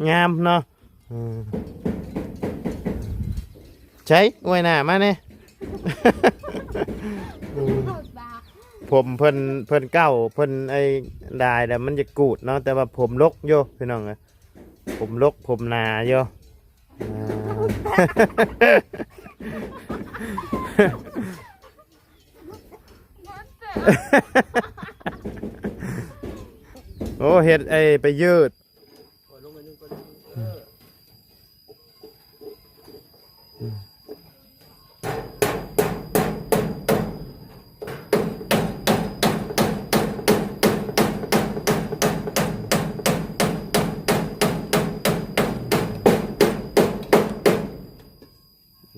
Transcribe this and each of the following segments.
ງາມເນາະ. ເອີ ໃສ ອວຍໜ້າມາແດ່. ເອີ ຜົມເພິ່ນ ເພິ່ນເກົ່າ ເພິ່ນໄອ້ດາຍແລ້ວມັນຢາກກູດເນາະ ແຕ່ວ່າຜົມລົກຢູ່ພີ່ນ້ອງເອີຍ ຜົມລົກ ຜົມໜາຢູ່. ອ່າ ໂອ້ ເຮັດໄອ້ໄປຢືດ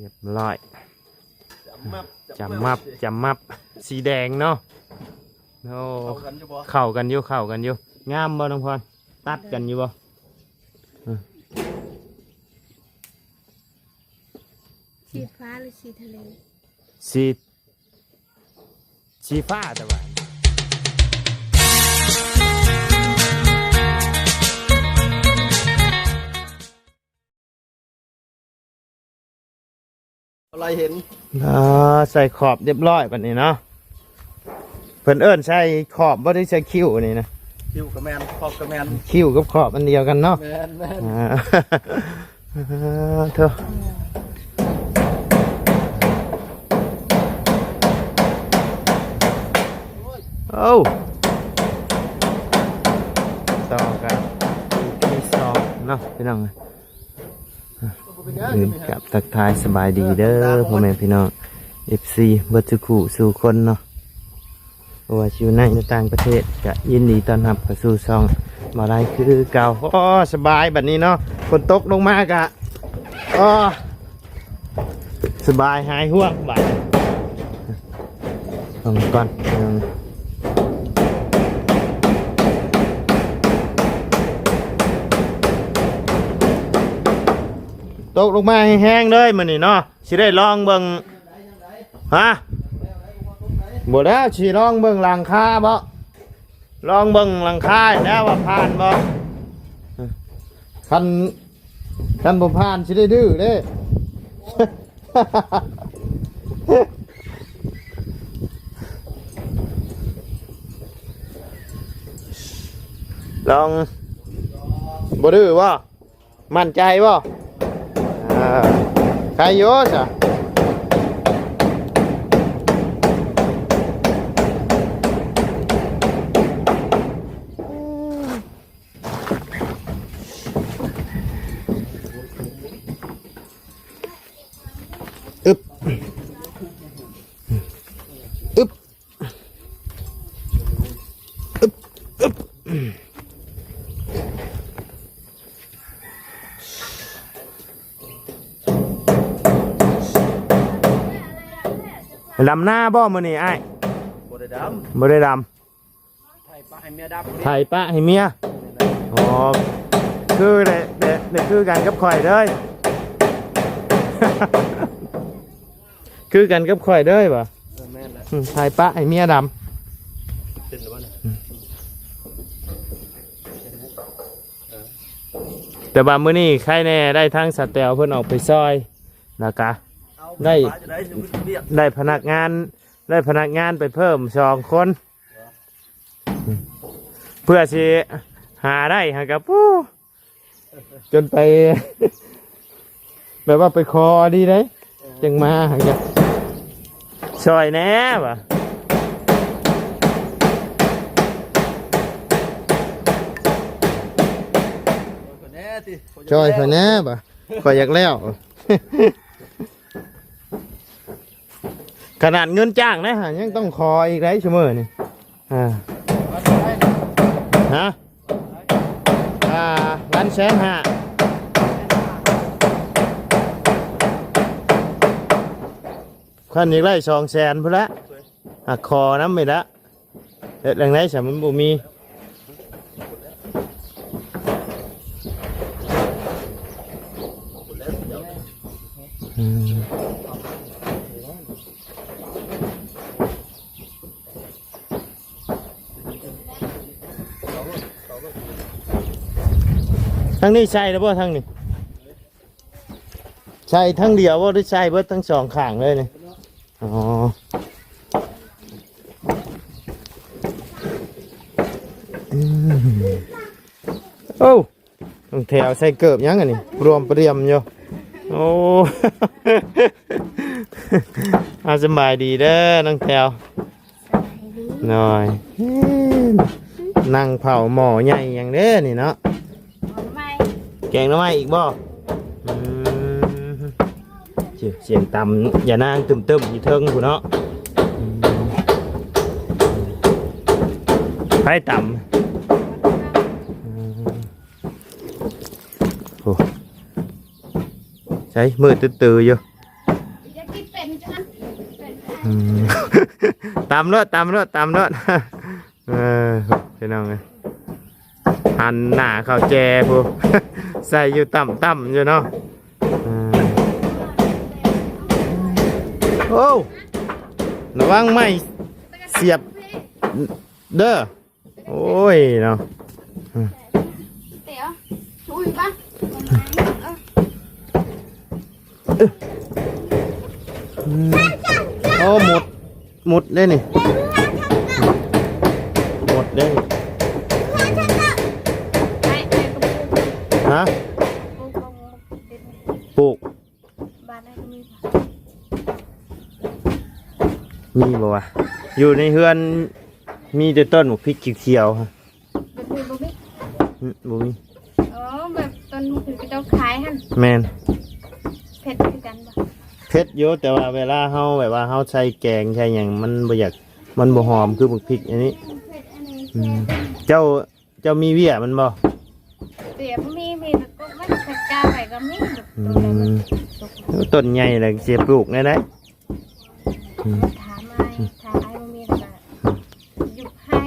ຮຽບຮ້ອຍ ຈຳມັບ ຈຳມັບ ຈຳມັບ ສີແດງເນາະ. ໂອ້ ເຂົ້າກັນຢູ່ບໍ່? ເຂົ້າກັນຢູ່ ເຂົ້າກັນຢູ່. ງາມບໍ່ນ້ອງພອນ? ຕັດກັນຢູ່ບໍ່? ອືມ ສີຟ້າຫຼືສີທະເລ? ສີ ສີຟ້າແຕ່ວ່າ ອາ ໃສ່ຂອບຮຽບຮ້ອຍບັດນີ້ເນາະ. ເພິ່ນເອີ້ນໃສ່ຂອບບໍ່ ຫຼືໃສ່ຄິ້ວນີ້ນະ? ຄິ້ວກໍແມ່ນ ຂອບກໍແມ່ນ. ຄິ້ວກັບຂອບອັນດຽວກັນເນາະ. ແມ່ນໆ. ອ່າ ເອີ ໂທ ໂອ້ ຕໍ່ກັນອີພີສອງເນາະພີ່ນ້ອງ. ກາບທັກທາຍສະບາຍດີເດີ ພໍ່ແມ່ພີ່ນ້ອງ ເອັຟຊີ ເບິດສູ່ຄູ່ສູ່ຄົນເນາະ ບໍ່ວ່າຊິຢູ່ໃນ ຫຼືຕ່າງປະເທດ ກະຍິນດີຕ້ອນຮັບເຂົ້າສູ່ຊ່ອງບ່າວໄລຄືເກົ່າ. ໂອ້ ສະບາຍບັດນີ້ເນາະ ຝົນຕົກລົງມາກະ ໂອ້ ສະບາຍຫາຍຫ່ວງບາດນີ້. ເບິ່ງກ່ອນ ຕົກລົງມາແຮງໆເລີຍມື້ນີ້ເນາະ ຊິໄດ້ລອງເບິ່ງ. ຮະ ບໍ່ແລ້ວ ຊິລອງເບິ່ງຫຼັງຄາບໍ? ລອງເບິ່ງຫຼັງຄາແລ້ວວ່າຜ່ານບໍ່? ຄັນ ຄັນບໍ່ຜ່ານຊິໄດ້ດື້ເດ້. ລອງ ບໍ່ດື້ບໍ່? ໝັ້ນໃຈບໍ່? ເອີ ໃຄຢູ່ຊະ. ອຶບ ອຶບ ອຶບ ອຶບ. ດຳນາບໍ່ມື້ນີ້ອ້າຍ? ບໍ່ໄດ້ດຳ ບໍ່ໄດ້ດຳ. ໄຖປະໃຫ້ເມຍດຳ ໄຖປະໃຫ້ເມຍ. ອໍ ຄືໄດ້ ໄດ້ ໄດ້ຄືກັນກັບຂ້ອຍເດີ ຄືກັນກັບຂ້ອຍເດີບໍ່? ເອີ ແມ່ນແຫຼະ. ອືມ ໄຖປະໃຫ້ເມຍດຳ ເປັນແລ້ວບໍ່ນີ້? ອືມ ເອີ ແຕ່ວ່າມື້ນີ້ໃຄແດ່ ໄດ້ທັງສາວແຕວເພິ່ນອອກໄປຊ່ອຍ ແລ້ວກະ ເອົາ ໄດ້ ໄປຈະໄດ້ ໄດ້ພະນັກງານ ໄດ້ພະນັກງານໄປເພີ່ມສອງຄົນ ເພື່ອຊິຫາໄດ້ຫັ້ນກະ ປູ້ ຈົນໄປ ແບບວ່າໄປຂໍດີເດ້ ເອີ ຈັ່ງມາຫັ້ນກະ ຊ່ອຍແດ່ວ່າ ຊ່ອຍຂ້ອຍແດ່ວ່າ ຂ້ອຍຢາກແລ້ວ. ຂະໜາດເງິນຈ້າງນະ ຍັງຕ້ອງຂໍອີກໄດ໋ຊຸມື້ນີ້. ອ່າ ຮະ ອ່າ ລ້ານແສນຫ້າ ຄັນຢາກໄດ້ສອງແສນພຸ້ນລະ ອ່າ ຂໍນຳອີກລະ. ເຮັດຈັ່ງໃດຊະ ມັນບໍ່ມີ. ອືມ. ທາງນີ້ໃສ່ແລ້ວບໍ່ ທາງນີ້? ໃສ່ທາງດຽວບໍ່ ຫຼືໃສ່ເບິດທັງສອງຂ້າງເລີຍນີ້? ອໍ ອືມ ໂອ້ ນ້ອງແຖວໃສ່ເກີບຫຍັງອັນນີ້ ປລວມປລຽມຢູ່. ໂອ້ ເອົາ ສະບາຍດີເດີນ້ອງແຖວ. ໜ້ອຍ ເອີ ນັ່ງເຜົາໝໍ້ໃຫຍ່ຫຍັງເດ້ນີ້ເນາະ? ແກງໜໍ່ໄມ້ອີກບໍ່? ອືມ ສຽງຕຳຢານາງຕຶ້ມໆຢູ່ເທິງພຸ້ນເນາະ. ອືມ ໃຜຕຳ? ອືມ ໂອ້ ໃສ ມືດຕື້ໆຢູ່. ຢາກກິນເປັນຈັງ ອືມ ຕຳໂລດ ຕຳໂລດ ຕຳໂລດ. ເອີ ພີ່ນ້ອງເອີຍ ຫັນໜ້າເຂົ້າແຈພຸ້ນ ໃສ່ຢູ່ຕ່ຳໆຢູ່ເນາະ. ເອີ ໂອ້ ລະວັງໄມ້ສຽບເດີ. ໂອ້ຍເນາະ ອືມ ເຕະເອົາ ອຸ້ຍ ປະ ອືມ ໂອ້ ໝົດ ໝົດເດ້ນີ້ ໝົດເດ້ນີ້. ຮະ ປູກ ບ້ານໃດກໍມີ ມີບໍ່ວະ? ຢູ່ໃນເຮືອນມີແຕ່ຕົ້ນໝາກພິກຂຽວໆ. ແບບນີ້ບໍ່ມີ? ອືມ ບໍ່ມີ. ອໍ ແບບຕົ້ນໝາກພິກເຂົາເຈົ້າຂາຍຫັ້ນ? ແມ່ນ. ເຜັດຄືກັນບໍ່? ເຜັດຢູ່ ແຕ່ວ່າເວລາເຮົາ ແບບວ່າເຮົາໃສ່ແກງໃສ່ຫຍັງ ມັນບໍ່ຢາກ ມັນບໍ່ຫອມຄືໝາກພິກອັນນີ້. ເຜັດອັນນີ້ ອືມ ແຊບ. ເຈົ້າ ເຈົ້າມີເວຍມັນບໍ່? ເວຍບໍ່ມີ ມີແຕ່ກົກມັນ ຖ້າກ້າໄປກໍມີ. ອືມ ຕົ້ນໃຫຍ່ແລ້ວຊິປູກແນວໃດ? ອືມ ຖ້າໄມ້ ຖ້າໄມ້ບໍ່ມີແລ້ວກໍຢູ່ໄຮ່.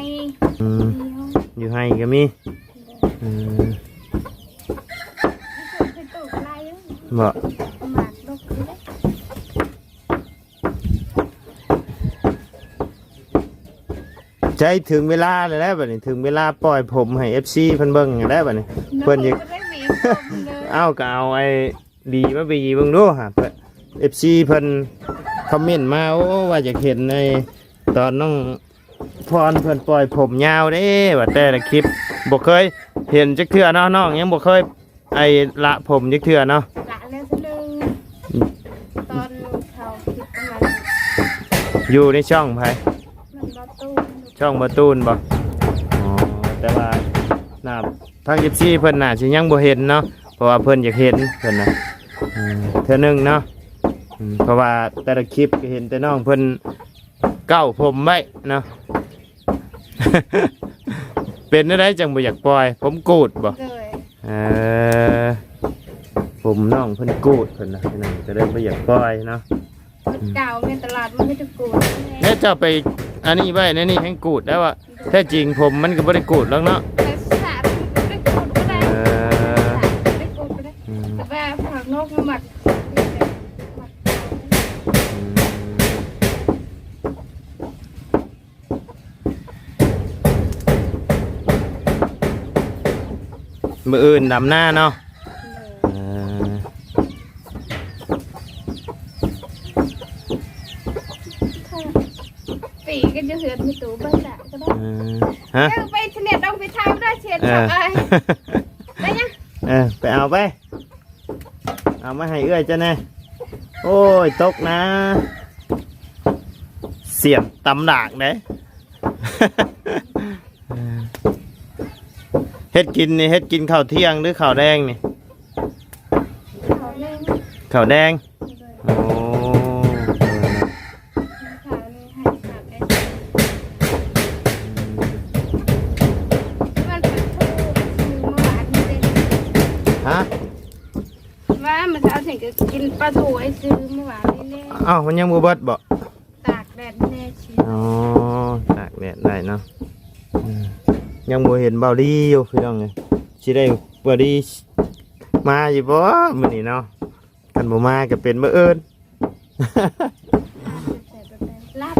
ອືມ ຢູ່ໄຮ່ກໍມີ. ອືມ ມີຕົ້ນຄືປູກຫຼາຍຢູ່ ບໍ່? ໝາກດົກຢູ່ເດ້. ໃຈເຖິງເວລາແລ້ວບັດນີ້ ເຖິງເວລາປ່ອຍຜົມໃຫ້ເອັຟຊີເພິ່ນເບິ່ງແລ້ວບັດນີ້ ເພິ່ນຢາກ ເອົາ ກໍເອົາໄອ້ຫວີມາຫວີເບິ່ງດູຫາ ເອັຟຊີເພິ່ນຄອມເມັນມາ ໂອ້ ວ່າຢາກເຫັນໃນຕອນນ້ອງພອນເພິ່ນປ່ອຍຜົມຍາວເດ້ ວ່າແຕ່ລະຄລິບບໍ່ເຄີຍເຫັນຈັກເທື່ອເນາະ ນ້ອງຍັງບໍ່ເຄີຍ ໄອ້ ລະຜົມຈັກເທື່ອເນາະ? ລະແລ້ວເທື່ອໜຶ່ງ ຕອນເຂົາຄລິບປະມານ ຢູ່ໃນຊ່ອງໃຜ? ມັນບໍ່ຕູນ ຊ່ອງບໍ່ຕູນບໍ່? ອໍ ແຕ່ວ່າໜ້າ ທາງເອັຟຊີເພິ່ນໜ້າຊິຍັງບໍ່ເຫັນເນາະ ເພາະວ່າເພິ່ນຢາກເຫັນເພິ່ນນະ ເອີ ເທື່ອໜຶ່ງເນາະ ອືມ ເພາະວ່າແຕ່ລະຄລິບກໍເຫັນແຕ່ນ້ອງເພິ່ນ ເກົ້າຜົມໄວ້ເນາະ. ເປັນແນວໃດຈັ່ງບໍ່ຢາກປ່ອຍ? ຜົມກູດບໍ່? ໂດຍ ເອີ ຜົມນ້ອງເພິ່ນກູດເພິ່ນນະ ພີ່ນ້ອງ ກໍເລີຍບໍ່ຢາກປ່ອຍເນາະ. ເກົ່າແມ່ນຕະຫຼາດມັນມີແຕ່ກູດ. ແລ້ວເຈົ້າໄປອັນນີ້ໄວ້ໃນນີ້ແຮ່ງກູດໄດ້ວະ. ແທ້ຈິງຜົມມັນກໍບໍ່ໄດ້ກູດຫຼອກເນາະ. ແຕ່ສະ ມັນກໍບໍ່ໄດ້ກູດກໍໄດ້. ເອີ ສະ ບໍ່ໄດ້ກູດກໍໄດ້. ອືມ ແຕ່ວ່າພວກນອກມັນມັກ ມັກ ອືມ ມື້ອື່ນດຳນາເນາະ. ເອີ ປີກັນຢູ່ເຮືອນມີຕູ້ເບິ່ງລະກໍໄດ້. ເອີ ຮະ ເຈົ້າໄປທະເນດອງໄປທາງໄດ້ເຊດ ເອີ ໄປ ໄດ້ຍັງ? ເອີ ໄປເອົາໄປ. ເອົາມາໃຫ້ເອື້ອຍເຈົ້າແດ່. ໂອ້ຍ ຕົກນະ ສຽມຕຳດາກເດ້. ເຮັດກິນນີ້ ເຮັດກິນເຂົ້າທ່ຽງ ຫຼື ເຂົ້າແລງນີ້? ເຂົ້າແລງ ເຂົ້າແລງ. ໂອ້ ຮະ? ວ່າມື້ເຊົ້ານີ້ກໍກິນປາທູໄວ້ຊື້ມື້ວານນີ້ແຫຼະ. ອ້າວ ມັນຍັງບໍ່ເບິດບໍ່? ຕາກແດດແນ່ຊິ. ອໍ ຕາກແດດໄດ້ເນາະ. ອືມ ຍັງບໍ່ເຫັນເບົາລີຢູ່ພີ່ນ້ອງເອີຍ. ຊິໄດ້ເບົາລີມາຢູ່ບໍ່ມື້ນີ້ເນາະ? ຄັນບໍ່ມາກໍເປັນມື້ອື່ນ. ລັບ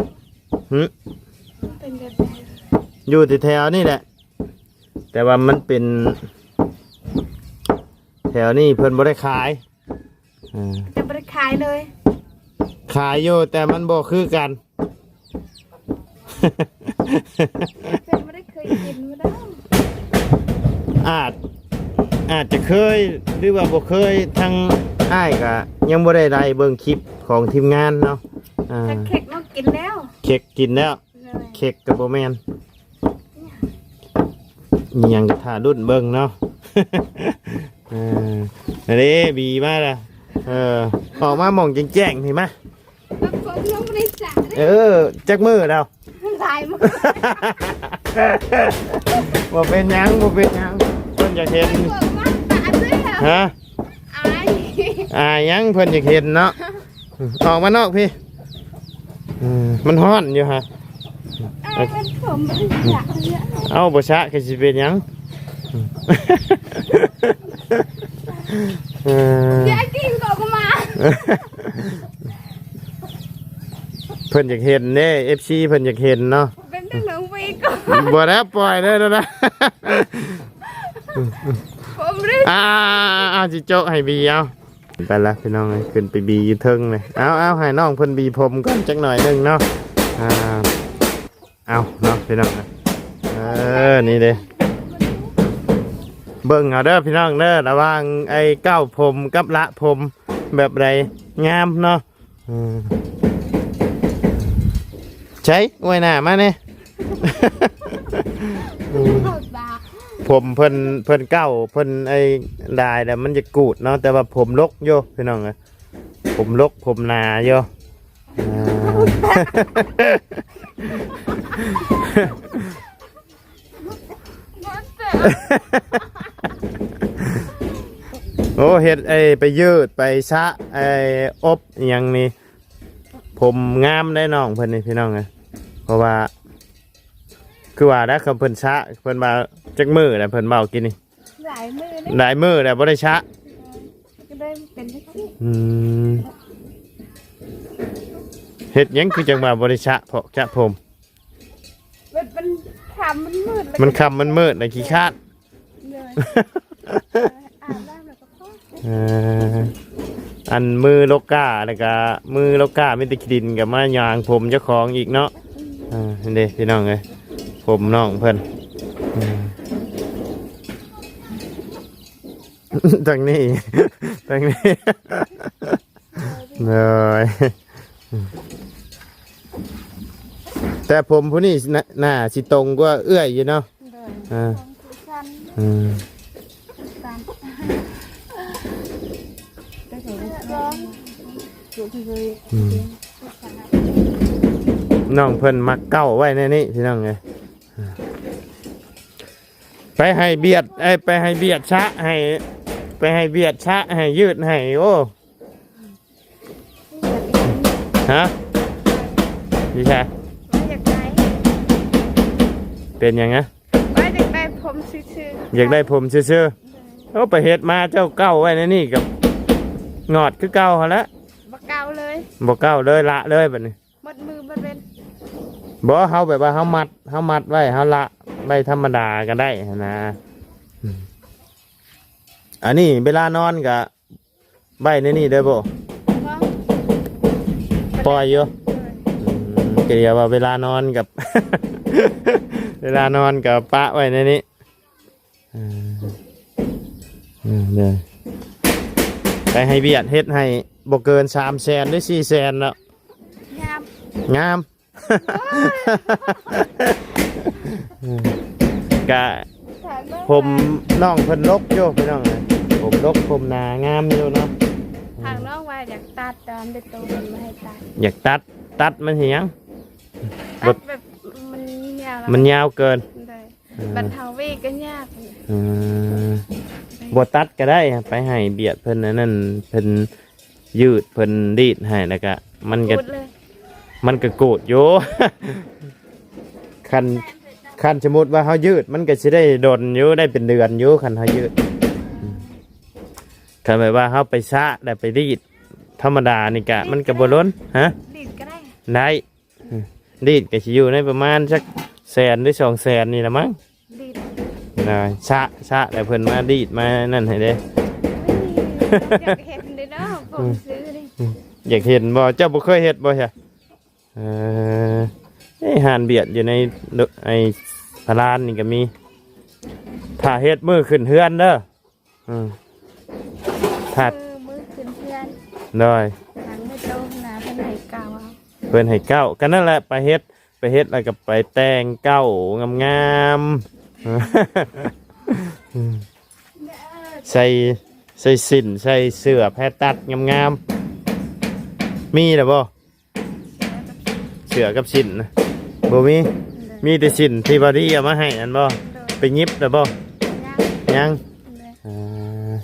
ຫຶ? ເປັນແບບໃດ? ຢູ່ແຖວໆນີ້ແຫຼະ. ແຕ່ວ່າມັນເປັນ ແຖວນີ້ເພິ່ນບໍ່ໄດ້ຂາຍ ເອີ ຈະບໍ່ໄດ້ຂາຍເລີຍ ຂາຍຢູ່ ແຕ່ມັນບໍ່ຄືກັນ ເຄີຍບໍ່ໄດ້ເຄີຍກິນມາແລ້ວ ອາດ ອາດຈະເຄີຍ ຫຼືວ່າບໍ່ເຄີຍ ທາງອ້າຍກະຍັງບໍ່ໄດ້ໄລ່ເບິ່ງຄລິບຂອງທີມງານເນາະ ອ່າ ແຕ່ເຄັກນ້ອງກິນແລ້ວ ເຄັກກິນແລ້ວ ໂດຍ ເຄັກກະບໍ່ແມ່ນ ອີ່ຫຍັງກະຖ້າລຸ້ນເບິ່ງເນາະ ເອີ ນັ້ນເດ້ ບີມາລະ ເອີ ອອກມາໝ່ອງແຈ້ງໆ ພີ້ມາ ເອີ ຈັກມື້ແລ້ວ ຫຼາຍມື້ ບໍ່ເປັນຫຍັງ ບໍ່ເປັນຫຍັງ ເພິ່ນຢາກເຫັນ ຮະ ອາຍ ອາຍຫຍັງ ເພິ່ນຢາກເຫັນເນາະ ອອກມານອກພີ້ ເອີ ມັນຮ້ອນຢູ່ຫະ ເອົາ ມັນຜົມມັນຢາກເລີຍ ເອົາ ບໍ່ຊະ ຄືຊິເປັນຫຍັງ ເອີ ຢາກກິນກໍມາ ເພິ່ນຢາກເຫັນເດ້ ເອັຟຊີ ເພິ່ນຢາກເຫັນເນາະ ເປັນເລື່ອງຂອງເວກໍ ບໍ່ແລ້ວ ປ່ອຍເລີຍນະ ຜົມເລີຍ ອ່າ ຊິໂຈະໃຫ້ບີເອົາ ໄປລະພີ່ນ້ອງເອີຍ ຂຶ້ນໄປບີຢູ່ເທິງເລີຍ ເອົາ ເອົາ ໃຫ້ນ້ອງເພິ່ນບີຜົມກ່ອນຈັກໜ້ອຍໜຶ່ງເນາະ ອ່າ ເອົາເນາະພີ່ນ້ອງ ເອີ ນີ້ເດ້ ເບິ່ງເອົາເດີພີ່ນ້ອງເດີ ລະຫວ່າງໄອ້ເກົ້າຜົມກັບລະຜົມ ແບບໃດງາມເນາະ ເອີ ໃສ ອວຍໜ້າມາແດ່ ຜົມເພິ່ນ ເພິ່ນເກົ່າ ເພິ່ນໄອ້ຫຼາຍແລ້ວມັນຢາກກູດເນາະ ແຕ່ວ່າຜົມລົກຢູ່ພີ່ນ້ອງເອີຍ ຜົມລົກຜົມໜາຢູ່ ອ່າ ໂອ້ ເຮັດໄອ້ໄປຍືດໄປສະໄອ້ອົບອີ່ຫຍັງນີ້ ຜົມງາມໄດ໋ນ້ອງເພິ່ນນີ້ພີ່ນ້ອງເອີຍ ເພາະວ່າ ຄືວ່າແລ້ວ ຄັນເພິ່ນສະ ເພິ່ນວ່າຈັກມື້ແລ້ວ ເພິ່ນເວົ້າກີ້ນີ້ ຫຼາຍມື້ເດ້ ຫຼາຍມື້ແລ້ວບໍ່ໄດ້ສະ ກໍເລີຍເປັນຈັ່ງຊີ້ ອືມ ເຮັດຫຍັງຄືຈັ່ງວ່າບໍ່ໄດ້ສະເພາະສະຜົມ ແບບມັນຄ່ຳມັນມືດ ມັນຄ່ຳມັນມືດ ແລ້ວຂີ້ຄ້ານ ເລີຍ ອາບນ້ຳແລ້ວກໍພໍ ເອີ ອັນມືລົກກ້າ ແລ້ວກໍມືລົກກ້າມີແຕ່ຂີ້ດິນ ກໍມາຫຍາງຜົມເຈົ້າຂອງອີກເນາະ ເອີ ນີ້ເດ້ພີ່ນ້ອງເອີຍ ຜົມນ້ອງເພິ່ນ ເອີ ທາງນີ້ ທາງນີ້ ໂດຍ ແຕ່ຜົມຜູ້ນີ້ໜ້າ ໜ້າຊິຕົງກວ່າເອື້ອຍຢູ່ເນາະ ໂດຍ ອ່າ ຜົມຄືກັນ ອືມ ຄືກັນ ແຕ່ຜົມ ອືມ ນ້ອງເພິ່ນມັກເກົ້າໄວ້ໃນນີ້ພີ່ນ້ອງເອີຍ ໄປໃຫ້ບຽດ ໄອ້ ໄປໃຫ້ບຽດຊະໃຫ້ ໄປໃຫ້ບຽດຊະໃຫ້ຍືດໃຫ້ ໂອ້ ຮະ ດີແທ້ ຢາກໄດ້ ເປັນຫຍັງນະ ວ່າຢາກໄດ້ຜົມຊື່ໆ ຢາກໄດ້ຜົມຊື່ໆ ໂອ້ ໄປເຮັດມາເຈົ້າເກົ້າໄວ້ໃນນີ້ກໍງອດຄືເກົ່າຫັ້ນແຫຼະ ບໍ່ເກົ່າເລີຍ ບໍ່ເກົ່າເລີຍ ລະເລີຍບັດນີ້ ໝົດມື້ໝົດເວັນ ບໍ່ ເຮົາແບບວ່າເຮົາມັດ ເຮົາມັດໄວ້ ເຮົາລະໄວ້ທຳມະດາກໍໄດ້ຫັ້ນນະ ອືມ ອັນນີ້ເວລານອນກໍໄວ້ໃນນີ້ເດີບໍ່? ບໍ່ ປ່ອຍຢູ່ ໂດຍ ອືມ ກໍເລີຍວ່າເວລານອນກັບ ເວລານອນກໍປະໄວ້ໃນນີ້ ເອີ ເອີ ເດີ ໄປໃຫ້ວຽກເຮັດໃຫ້ບໍ່ເກີນສາມແສນ ຫຼື ສີ່ແສນເນາະ ງາມ ງາມ ໂອ້ຍ ເອີ ກະ ຖາມນ້ອງ ຜົມນ້ອງເພິ່ນລົກຢູ່ພີ່ນ້ອງ ຜົມລົກຜົມໜາງາມຢູ່ເນາະ ຖາມນ້ອງວ່າຢາກຕັດ ແຕ່ວ່າມັນເປັນໂຕ ເພິ່ນບໍ່ໃຫ້ຕັດ ຢາກຕັດ ຕັດມັນເຮັດຫຍັງ? ຕັດແບບມັນຍາວ ມັນຍາວເກີນ ໂດຍ ເອີ ບັດເຮົາຫວີກກໍຍາກ ເອີ ບໍ່ຕັດກໍໄດ້ ໄປໃຫ້ວຽກເພິ່ນອັນນັ້ນ ເພິ່ນຍືດ ເພິ່ນລີດໃຫ້ ແລ້ວກໍມັນກໍ ມັນກໍໂກດຢູ່ ຄັນ ຄັນສົມມຸດວ່າເຮົາຍືດ ມັນກໍຊິໄດ້ດົນຢູ່ ໄດ້ເປັນເດືອນຢູ່ ຄັນເຮົາຍືດ ຄັນແບບວ່າເຮົາໄປຊະ ແລ້ວໄປລີດທຳມະດານີ້ກະ ມັນກໍບໍ່ດົນ ຮະ ລີດກໍໄດ້ ໄດ້ ອືມ ລີດກໍຊິຢູ່ໃນປະມານຈັກແສນ ຫຼື ສອງແສນນີ້ລະມັ້ງ ລີດ ນະ ຊະ ຊະ ແລ້ວເພິ່ນມາລີດມານັ້ນໃຫ້ເດ້ ໂອ້ຍ ຢາກເຫັນເດ້ເນາະ ຜົມຊື່ນີ້ ຢາກເຫັນບໍ່? ເຈົ້າບໍ່ເຄີຍເຮັດບໍ່ຊະ? ເອີ ເອີ ຮ້ານບຽດຢູ່ໃນ ໄອ້ ພະລານນີ້ກໍມີ ຖ້າເຮັດມື້ຂຶ້ນເຮືອນເດີ. ອືມ ຖ້າ ມື້ ມື້ຂຶ້ນເຮືອນ ໂດຍ ຫຼັງມື້ໂຕໜ້າເພິ່ນໃຫ້ເກົ້າ ເພິ່ນໃຫ້ເກົ້າ ກໍນັ້ນແຫຼະ ໄປເຮັດ ໄປເຮັດແລ້ວກໍໄປແຕ່ງເກົ້າງາມໆ ໃສ່ ໃສ່ສິ້ນ ໃສ່ເສື້ອແພຕັດງາມໆ ມີແລ້ວບໍ່? ເສື້ອກັບສິ້ນນະ ບໍ່ມີ ໂດຍ ມີແຕ່ສິ້ນທີ່ບາວດີເອົາມາໃຫ້ນັ້ນບໍ່? ໂດຍ ໄປຫຍິບແລ້ວບໍ່? ຍັງ ຍັງ ໂດຍ ອ່າ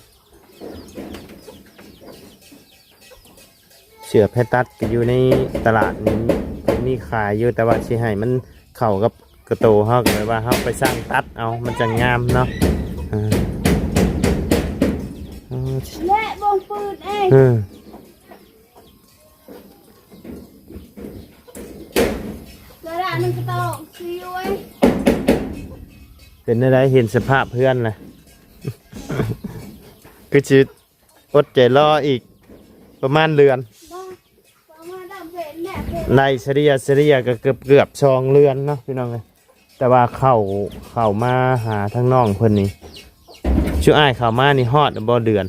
ເສື້ອແພຕັດກໍຢູ່ໃນຕະຫຼາດນີ້ ມີຂາຍຢູ່ ແຕ່ວ່າຊິໃຫ້ມັນເຂົ້າກັບກະໂຕເຮົາ ກໍແບບວ່າເຮົາໄປສ້າງຕັດເອົາ ມັນຈັ່ງງາມເນາະ ອ່າ ແລະ ບໍ່ປືນເອງ ເອີ ເປັນແນວໃດ ເຫັນສະພາບເຮືອນລະ ຄືຊິອົດໃຈລໍອີກປະມານເດືອນ ໄລ່ສະເລ່ຍ ສະເລ່ຍກໍເກືອບ ເກືອບສອງເດືອນເນາະ ພີ່ນ້ອງເອີຍ. ແຕ່ວ່າເຂົ້າ ເຂົ້າມາຫາທາງນ້ອງເພິ່ນນີ້ ຊຸອ້າຍເຂົ້າມານີ້ຮອດບໍ່ເດືອນ?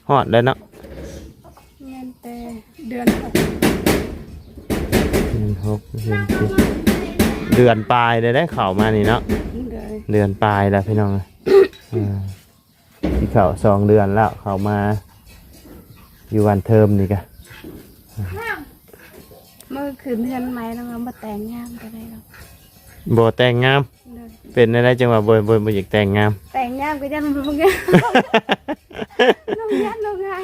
ຮອດແລ້ວເນາະ ແມ່ນແຕ່ເດືອນຫົກ ເດືອນຫົກ ເດືອນເຈັດ ເດືອນປາຍແລ້ວເດ້ ເຂົ້າມານີ້ເນາະ ໂດຍ ເດືອນປາຍແລ້ວພີ່ນ້ອງ ເອີ ຊິເຂົ້າສອງເດືອນແລ້ວ ເຂົ້າມາຢູ່ວັນເທີມນີ້ກະ ມື້ຂຶ້ນເຮືອນໃໝ່ແລ້ວ ມາແຕ່ງງາມກໍໄດ້ດອກ ບໍ່ແຕ່ງງາມ ໂດຍ ເປັນແນວໃດຈັ່ງວ່າບໍ່ ບໍ່ ບໍ່ຢາກແຕ່ງງາມ? ແຕ່ງງາມກໍຢ້ານມັນບໍ່ງາມ ນ້ອງຢ້ານນ້ອງຮ້າຍ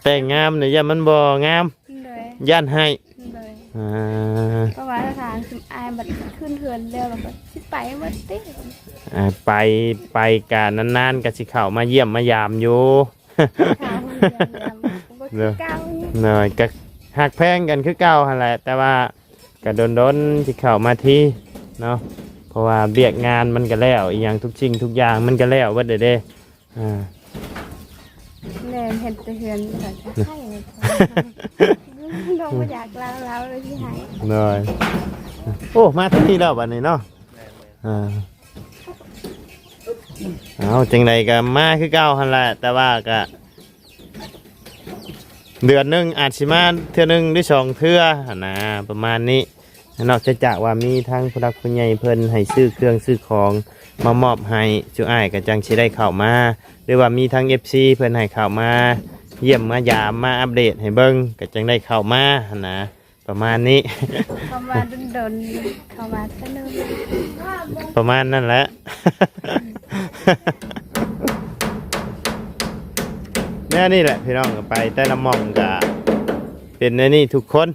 ແຕ່ງງາມນີ້ຢ້ານມັນບໍ່ງາມ ໂດຍ ຢ້ານຮ້າຍ ໂດຍ ອ່າ ເພາະວ່າຖ້າອ້າຍບັດຂຶ້ນເຮືອນແລ້ວ ແລ້ວກໍຊິໄປໝົດຕິ ອ່າ ໄປ ໄປກະນານໆກໍຊິເຂົ້າມາຢ້ຽມມາຢາມຢູ່ ເຂົ້າມາຢ້ຽມຢາມ ບໍ່ຄືເກົ່າ ໂດຍ ກໍຮັກແພງກັນຄືເກົ່າຫັ້ນແຫຼະ ແຕ່ວ່າ ກະດົນໆຊິເຂົ້າມາທີເນາະ ເພາະວ່າວຽກງານມັນກະແລ້ວ ອີ່ຫຍັງທຸກສິ່ງທຸກຢ່າງມັນກະແລ້ວເບິດເດ້ ອ່າ ແມ່ນ ເຫັນແຕ່ເຮືອນກໍໃຫ້ ນ້ອງບໍ່ຢາກລາວ ລາວເລີຍຊິໃຫ້ ໂດຍ ໂອ້ ມາທາງນີ້ແລ້ວບັດນີ້ເນາະ ອ່າ ເອົາ ຈັ່ງໃດກໍມາຄືເກົ່າຫັ້ນແຫຼະ ແຕ່ວ່າກະ ເດືອນໜຶ່ງອາດຊິມາເທື່ອໜຶ່ງຫຼືສອງເທື່ອຫັ້ນນະ ປະມານນີ້ ນອກຈາກວ່າມີທາງຜູ້ຫຼັກຜູ້ໃຫຍ່ເພິ່ນໃຫ້ຊື້ເຄື່ອງຊື້ຂອງມາມອບໃຫ້ ຈຸອ້າຍກໍຈັ່ງຊິໄດ້ເຂົ້າມາ ຫຼືວ່າມີທາງເອັຟຊີເພິ່ນໃຫ້ເຂົ້າມາຢ້ຽມມາຢາມ ມາອັບເດດໃຫ້ເບິ່ງ ກໍຈັ່ງໄດ້ເຂົ້າມາຫັ້ນນະ ປະມານນີ້ ເຂົ້າມາດົນໆ ເຂົ້າມາເທື່ອໜຶ່ງ ປະມານນັ້ນແຫຼະ ແນວນີ້ແຫຼະພີ່ນ້ອງ ໄປແຕ່ລະໝ່ອງກະເປັນແນວນີ້ທຸກຄົນ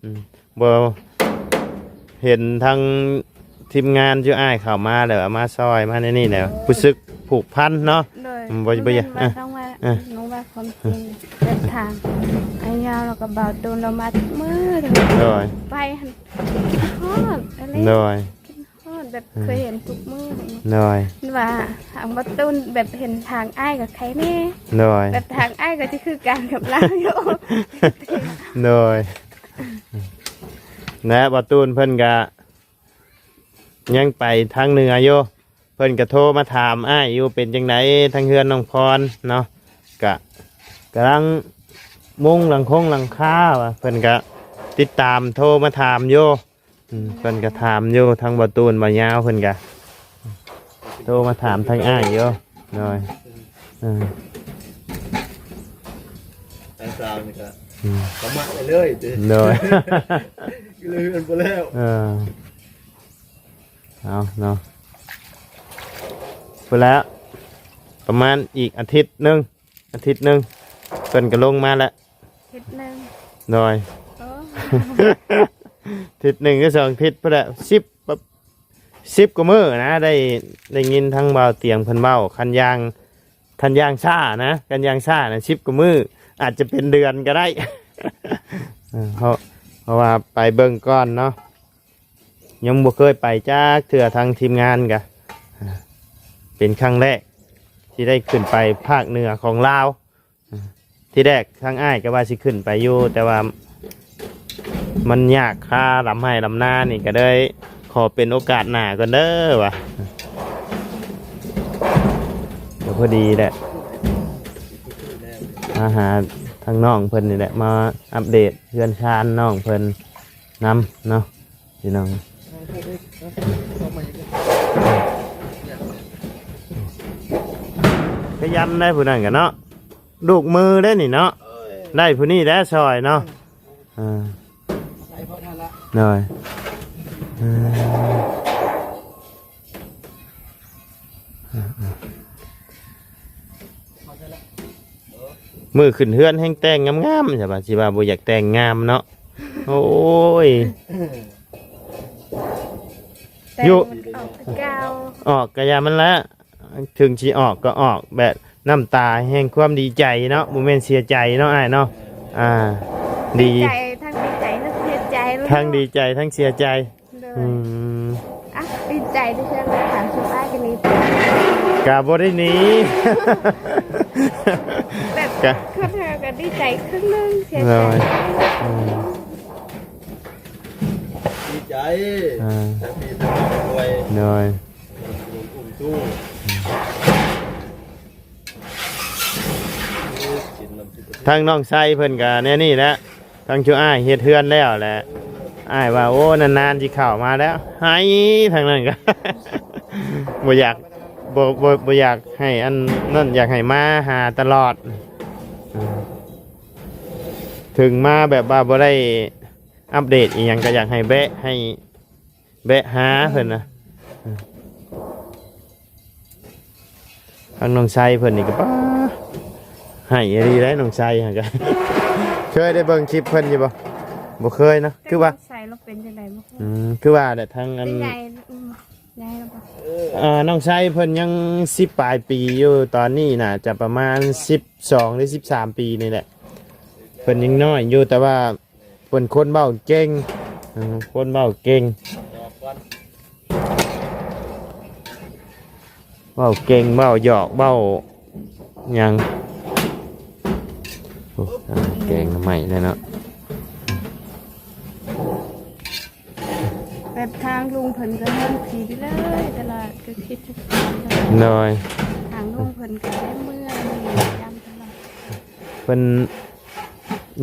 ອືມ ບໍ່ເຫັນທາງທີມງານຈຸອ້າຍເຂົ້າມາແລ້ວ ມາຊ່ອຍມາແນວນີ້ແລ້ວ ຮູ້ສຶກຜູກພັນເນາະ ໂດຍ ອືມ ບໍ່ ບໍ່ ບໍ່ຢາກ ແມ່ນວ່າ ອ່າ ຕ້ອງວ່າ ອ່າ ນ້ອງວ່າຄວາມຈິງ ແບບທາງອ້າຍຍາວ ແລ້ວກໍບ່າວຕູນ ລາວມາທຸກມື້ ໂດຍ ໄປຫັ້ນ ຄິດຮອດອີ່ຫຼີ ໂດຍ ຄິດຮອດແບບ ອືມ ເຄີຍເຫັນທຸກມື້ ໂດຍ ວ່າທາງບ່າວຕູນແບບເຫັນທາງອ້າຍກໍໃຄແດ່ ໂດຍ ແບບທາງອ້າຍກໍຊິຄືກັນກັບລາວຢູ່ ໂດຍ ແລະ ບ່າວຕູນເພິ່ນກະຍັງໄປທາງເໜືອຢູ່ ເພິ່ນກະໂທມາຖາມອ້າຍຢູ່ ເປັນຈັ່ງໃດທາງເຮືອນນ້ອງພອນເນາະ ກະກຳລັງມຸງຫຼັງຄົງຫຼັງຄາວ່າ ເພິ່ນກະຕິດຕາມໂທມາຖາມຢູ່ ອືມ ເພິ່ນກະຖາມຢູ່ ທາງບ່າວຕູນບ່າວຍາວເພິ່ນກະໂທມາຖາມທາງອ້າຍຢູ່ ໂດຍ ເອີ ທາງສາວນີ້ກະ ອືມ ສະໝັກໄປເລີຍຕິ ໂດຍ ຢູ່ເຮືອນບໍ່ແລ້ວ ເອີ ເອົາເນາະ ພຸ້ນແຫຼະ ປະມານອີກອາທິດໜຶ່ງ ອາທິດໜຶ່ງ ເພິ່ນກໍລົງມາແລ້ວ ອາທິດໜຶ່ງ ໂດຍ ໂອ້ ອາທິດໜຶ່ງຫຼືສອງອາທິດພຸ້ນແຫຼະ ສິບ ແບບ ສິບກວ່າມື້ນະ ໄດ້ ໄດ້ຍິນທາງບ່າວຕຽງເພິ່ນເວົ້າ ຄັນຢ່າງ ຄັນຢ່າງຊ້ານະ ຄັນຢ່າງຊ້ານະ ສິບກວ່າມື້ ອາດຈະເປັນເດືອນກໍໄດ້ ເອີ ເພາະ ເພາະວ່າໄປເບິ່ງກ່ອນເນາະ ຍັງບໍ່ເຄີຍໄປຈັກເທື່ອ ທາງທີມງານກະ ອ່າ ເປັນຄັ້ງແລກ ທີ່ໄດ້ຂຶ້ນໄປພາກເໜືອຂອງລາວ. ທີແລກທາງອ້າຍກໍວ່າຊິຂຶ້ນໄປຢູ່ ແຕ່ວ່າມັນຍາກຄາລຳໄຮ່ລຳນານີ້ ກໍເລີຍຂໍເປັນໂອກາດໜ້າກ່ອນເດີວ່າ. ກໍພໍດີແຫຼະ ມາຫາທາງນ້ອງເພິ່ນນີ້ແຫຼະ ມາອັບເດດເຮືອນຊານນ້ອງເພິ່ນນຳເນາະ ພີ່ນ້ອງ. ຂະຫຍັນໄດ໋ຜູ້ນັ້ນກໍເນາະ ລູກມືໄດ໋ນີ້ເນາະ ໄດ້ຜູ້ນີ້ແຫຼະຊ່ອຍເນາະ. ອ່າ ໂດຍ ມື້ຂຶ້ນເຮືອນແຮ່ງແຕ່ງງາມໆ ຊະບາດ ຊິວ່າບໍ່ຢາກແຕ່ງງາມເນາະ. ໂອ້ຍ ແຕ່ງ ຢູ່ ມັນກໍອອກຄືເກົ່າ ອອກກະຢ່າມັນລະ ເຖິງຊິອອກກໍອອກແບບນ້ຳຕາແຫ່ງຄວາມດີໃຈເນາະ ບໍ່ແມ່ນເສຍໃຈເນາະອ້າຍເນາະ. ອ່າ ດີ ດີໃຈ ທັງດີໃຈທັງເສຍໃຈ ທັງດີໃຈທັງເສຍໃຈ. ໂດຍ ອືມ ອ່ະ ດີໃຈທີ່ເພິ່ນມາຖາມຊຸມອ້າຍກັນນີ້ ກະບໍ່ໄດ້ໜີ ແບບ ກະ ຄົນເຮົາກໍດີໃຈເຄິ່ງໜຶ່ງ ເສຍໃຈ ໂດຍ ອືມ ດີໃຈ ອ່າ ແຕ່ທີ່ເປັນຜູ້ຊ່ວຍ ໂດຍ ທາງນ້ອງໄຊເພິ່ນກໍແນວນີ້ແຫຼະ ທາງຈຸອ້າຍເຮັດເຮືອນແລ້ວແຫຼະ ອ້າຍວ່າ ໂອ້ ນານໆຊິເຂົ້າມາແລ້ວ ໄຫ້ທາງນັ້ນກໍ ບໍ່ຢາກ ບໍ່ ບໍ່ ບໍ່ຢາກໃຫ້ອັນນັ້ນ ຢາກໃຫ້ມາຫາຕະຫຼອດ. ເຖິງມາແບບວ່າບໍ່ໄດ້ອັບເດດອີ່ຫຍັງ ກໍຢາກໃຫ້ແວະ ໃຫ້ ແວະຫາເພິ່ນນະ. ທາງນ້ອງໄຊເພິ່ນນີ້ກໍ ປ້າ ໃຫ້ອີ່ຫຼີໄດ໋ ນ້ອງໄຊຫັ້ນກໍ ເຄີຍໄດ້ເບິ່ງຄລິບເພິ່ນຢູ່ບໍ່? ບໍ່ເຄີຍເນາະ ຄືວ່າ ນ້ອງໄຊລາວເປັນຈັ່ງໃດບໍ່? ອືມ ຄືວ່າແຫຼະ ທາງອັນ ເປັນໃຫຍ່ ອືມ ໃຫຍ່ແລ້ວບໍ່? ເອີ ນ້ອງໄຊເພິ່ນຍັງສິບປາຍປີຢູ່ ຕອນນີ້ໜ້າຈະປະມານສິບສອງ ຫຼື ສິບສາມປີນີ້ແຫຼະ ເພິ່ນຍັງນ້ອຍຢູ່ ແຕ່ວ່າ ເພິ່ນຄົນເວົ້າເກັ່ງ ເອີ ຄົນເວົ້າເກັ່ງ ເວົ້າເກັ່ງ ເວົ້າຫຍອກ ເວົ້າຫຍັງ. ໂອ້ ແກງໜໍ່ໄມ້ແລ້ວເນາະ ແບບທາງລຸງເພິ່ນກໍເຮືອນຜີເລີຍ ຕະຫຼາດກໍຄິດ ໂດຍ ທາງລຸງເພິ່ນກໍໄດ້ເມືອຍາມຕະຫຼອດ ເພິ່ນ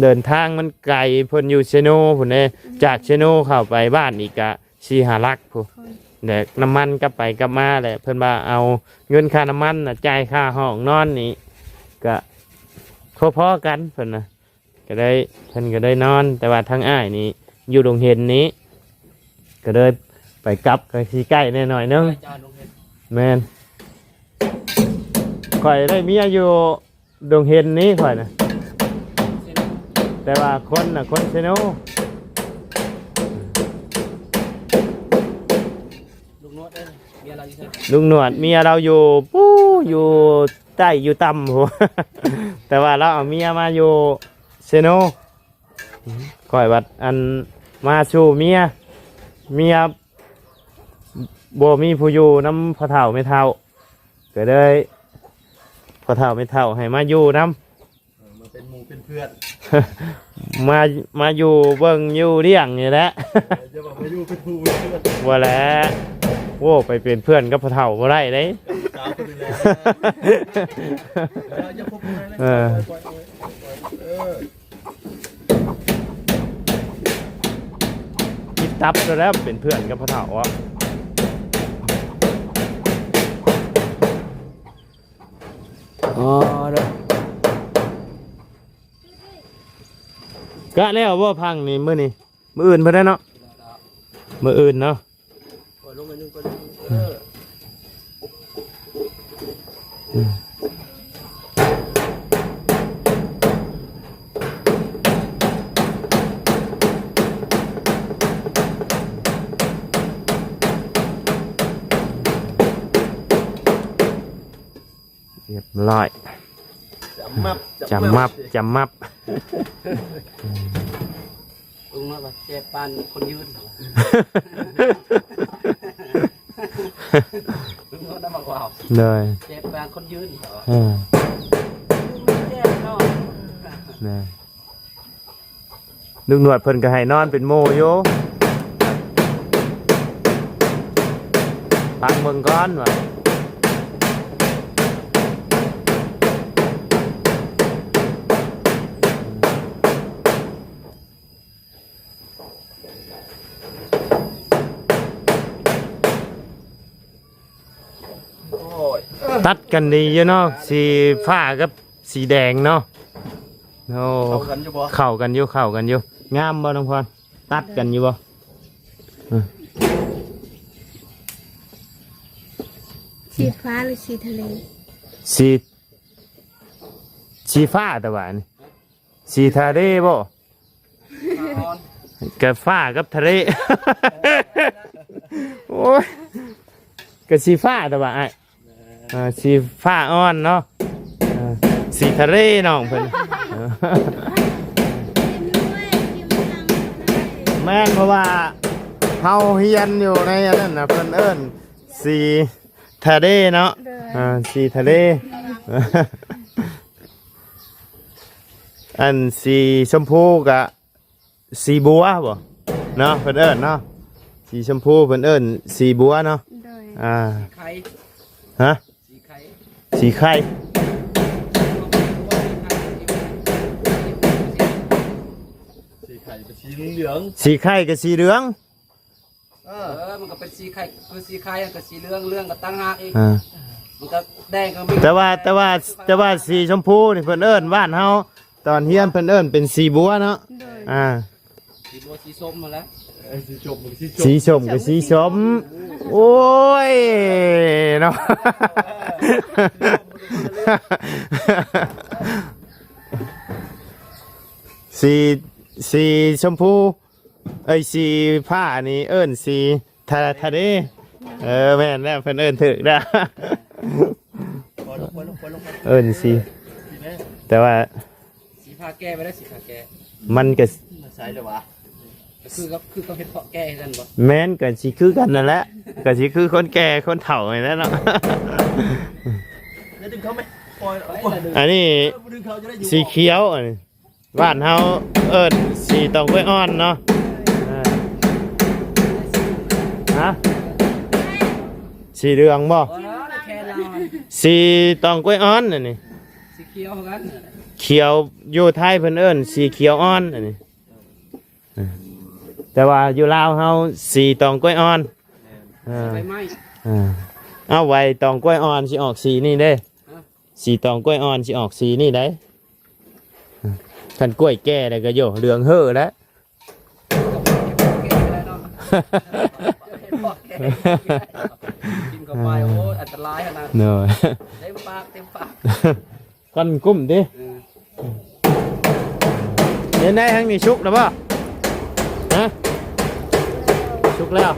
ເດີນທາງມັນໄກ ເພິ່ນຢູ່ເຊໂນພຸ້ນເດ້ ອືມ ຈາກເຊໂນເຂົ້າໄປບ້ານອີກກະສີ່ຫ້າຫຼັກພຸ້ນ ໂອ້ຍ ແລະ ນ້ຳມັນກັບໄປກັບມາແຫຼະ ເພິ່ນວ່າເອົາເງິນຄ່ານ້ຳມັນນະ ຈ່າຍຄ່າຫ້ອງນອນນີ້ ກະພໍໆກັນເພິ່ນນະ ກະໄດ້ ເພິ່ນກະໄດ້ນອນ ແຕ່ວ່າທາງອ້າຍນີ້ຢູ່ດົງເຫັນນີ້ ກະເລີຍໄປກັບ ກະຊິໃກ້ແດ່ໜ້ອຍໜຶ່ງ ແມ່ນ ຂ້ອຍໄດ້ເມຍຢູ່ ດົງເຫັນນີ້ຂ້ອຍນະ ແຕ່ວ່າຄົນນະຄົນເຊໂນ ລຸງໜວດເດ້ ເມຍລາວຢູ່ໃສ? ລຸງໜວດເມຍລາວຢູ່ ປູ້ ຢູ່ໃຕ້ຢູ່ຕ່ຳພຸ້ນ ແຕ່ວ່າລາວເອົາເມຍມາຢູ່ເຊໂນ ຂ້ອຍບັດອັນມາສູ່ເມຍ ເມຍບໍ່ມີຜູ້ຢູ່ນຳພໍ່ເຖົ້າແມ່ເຖົ້າ ກໍເລີຍພໍ່ເຖົ້າແມ່ເຖົ້າໃຫ້ມາຢູ່ນຳ ເອີ ມາເປັນໝູ່ເປັນເພື່ອນ ມາ ມາຢູ່ເບິ່ງຢູ່ລ້ຽງນີ້ແຫຼະ ເອີ ຢ່າວ່າມາຢູ່ເປັນໝູ່ເປັນເພື່ອນ ບໍ່ແຫຼະ ໂອ້ ໄປເປັນເພື່ອນກັບພໍ່ເຖົ້າບໍ່ໄດ້ເດ້ ສາວຄົນນີ້ແຫຼະ ຢ່າ ຢ່າຄົບກັນເລີຍ ເອີ ປ່ອຍ ປ່ອຍ ເອີ ກິນຕັບແລ້ວເປັນເພື່ອນກັບພໍ່ເຖົ້າອະ ອໍ ເດີ ກະແລ້ວບໍ່ພັງນີ້ມື້ນີ້? ມື້ອື່ນເພິ່ນໄດ້ເນາະ ມື້ອື່ນເນາະ ເອີ ລົງໄປໜຶ່ງ ໄປໜຶ່ງ ເອີ ຮຽບຮ້ອຍ ຈຳມັບ ຈຳມັບ ຈຳມັບ ລຸງນ້ອຍວ່າແຈບປານຄົນຢືນ. ລຸງນວດນຳໝາກຫວ້າວ ໂດຍ ເຈັບບາງຄົນຢືນ ເອີ ເຈັບເນາະ ນະ ລຸງນວດເພິ່ນກໍໃຫ້ນອນເປັນໝູ່ຢູ່ ຟັງເບິ່ງກ່ອນວ່າ ໂອ້ຍ ຕັດກັນດີຢູ່ເນາະ ສີຟ້າກັບສີແດງເນາະ ໂອ້ ເຂົ້າກັນຢູ່ບໍ່? ເຂົ້າກັນຢູ່ ເຂົ້າກັນຢູ່ ງາມບໍ່ນ້ອງພອນ? ຕັດກັນຢູ່ບໍ່? ອືມ ສີຟ້າຫຼືສີທະເລ? ສີ ສີຟ້າ ແຕ່ວ່າອັນນີ້ ສີທະເລບໍ່? ກະຟ້າກັບທະເລ ໂອ້ຍ ກະສີຟ້າແຕ່ວ່າອ້າຍ ເອີ ສີຟ້າອ່ອນເນາະ ເອີ ສີທະເລນ້ອງເພິ່ນ ແມ່ນ ເພາະວ່າເຮົາຮຽນຢູ່ໃນອັນນັ້ນນະ ເພິ່ນເອີ້ນສີທະເລເນາະ ໂດຍ ເອີ ສີທະເລ ອັນສີຊົມພູກະ ສີບົວບໍ່ເນາະ ເພິ່ນເອີ້ນເນາະ ສີຊົມພູເພິ່ນເອີ້ນສີບົວເນາະ ໂດຍ ອ່າ ຮະ ສີໄຂ່ ສີໄຂ່ ສີໄຂ່ກໍສີເຫຼືອງ ສີໄຂ່ກໍສີເຫຼືອງ ເອີ ເອີ ມັນກໍເປັນສີໄຂ່ ຄືສີໄຂ່ກໍສີເຫຼືອງ ເຫຼືອງກໍຕ່າງຫາກອີກ ອ່າ ມັນກໍແດງກໍມີ ແຕ່ວ່າ ແຕ່ວ່າ ແຕ່ວ່າສີຊົມພູນີ້ເພິ່ນເອີ້ນ ບ້ານເຮົາ ຕອນຮຽນເພິ່ນເອີ້ນເປັນສີບົວເນາະ ໂດຍ ອ່າ ສີບົວ ສີສົ້ມຫັ້ນແຫຼະ ເອີ ສີສົ້ມ ສີສົ້ມ ສີສົ້ມກໍສີສົ້ມ ໂອ້ຍເນາະ ສີ ສີຊົມພູ ເອີຍ ສີຟ້ານີ້ເອີ້ນສີ ທະ ທະເລ ເອີ ແມ່ນແລ້ວ ເພິ່ນເອີ້ນຖືກແລ້ວ ເອີ້ນສີ ແຕ່ວ່າສີພາແກ່ໄປໄດ້ ສີພາແກ່ ມັນກໍໃສ່ແລ້ວຫວາ ກໍຄືກັບ ຄືກັບເຫັດເພາະແກ່ຄືກັນບໍ່? ແມ່ນ ກໍຊິຄືກັນນັ້ນແຫຼະ ກໍຊິຄືຄົນແກ່ຄົນເຖົ້ານີ້ແຫຼະເນາະ ຢ່າດຶງເຂົາແມ່ ປ່ອຍ ອັນນີ້ ເອີ ບໍ່ດຶງເຂົາຈະໄດ້ຢູ່ ສີຂຽວ ອັນນີ້ ບ້ານເຮົາເອີ້ນສີຕອງກ້ວຍອ່ອນເນາະ ເອີ ຮະ ສີເຫຼືອງບໍ່? ບໍ່ ແຄ່ລາວ ສີຕອງກ້ວຍອ່ອນອັນນີ້ ສີຂຽວຄືກັນ ຂຽວ ຢູ່ໄທເພິ່ນເອີ້ນສີຂຽວອ່ອນອັນນີ້ ເອີ ແຕ່ວ່າຢູ່ລາວເຮົາສີຕອງກ້ວຍອ່ອນ ເອີ ໃບໄມ້ ເອີ ເອົາ ໃບຕອງກ້ວຍອ່ອນຊິອອກສີນີ້ເດ້ ຮະ ສີຕອງກ້ວຍອ່ອນຊິອອກສີນີ້ໄດ໋ ຄັນກ້ວຍແກ່ແລ້ວກໍໂຍເຫຼືອງເຫີແລ້ວ ກິນເຂົ້າໄປ ໂອ້ຍ ອັນຕະລາຍຂະໜາດ ໂດຍ ເຕັມປາກ ເຕັມປາກ ຄວັນກຸ້ມຕິ ເອີ ເຫັນໄດ້ທາງນີ້ສຸກແລ້ວບໍ່? ຮະ ສຸກແລ້ວ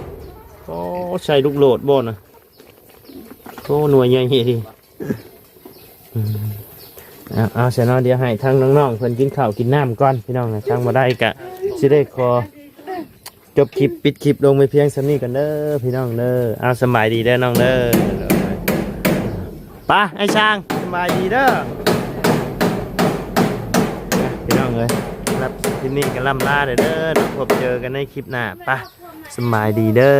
ໂອ້ ໃສ່ລູກໂດດບໍ່ນະ? ໂອ້ ໜ່ວຍໃຫຍ່ເດ ອືມ ເອົາ ເອົາຊະເນາະ ດຽວໃຫ້ທາງນ້ອງໆເພິ່ນກິນເຂົ້າກິນນ້ຳກ່ອນ ພີ່ນ້ອງ ທາງບໍ່ໄດ້ກະຊິໄດ້ຂໍຈົບຄລິບ ປິດຄລິບລົງໄວ້ພຽງສ່ຳນີ້ກ່ອນເດີ ພີ່ນ້ອງເດີ ເອົາ ສະບາຍດີເດີນ້ອງເດີ ໄປ ອ້າຍຊ່າງ ສະບາຍດີເດີ ພີ່ນ້ອງເອີຍ ສຳລັບຄລິບນີ້ກໍລ່ຳລາເດີເດີ ພົບເຈີກັນໃນຄລິບໜ້າ ໄປ ສະບາຍດີເດີ.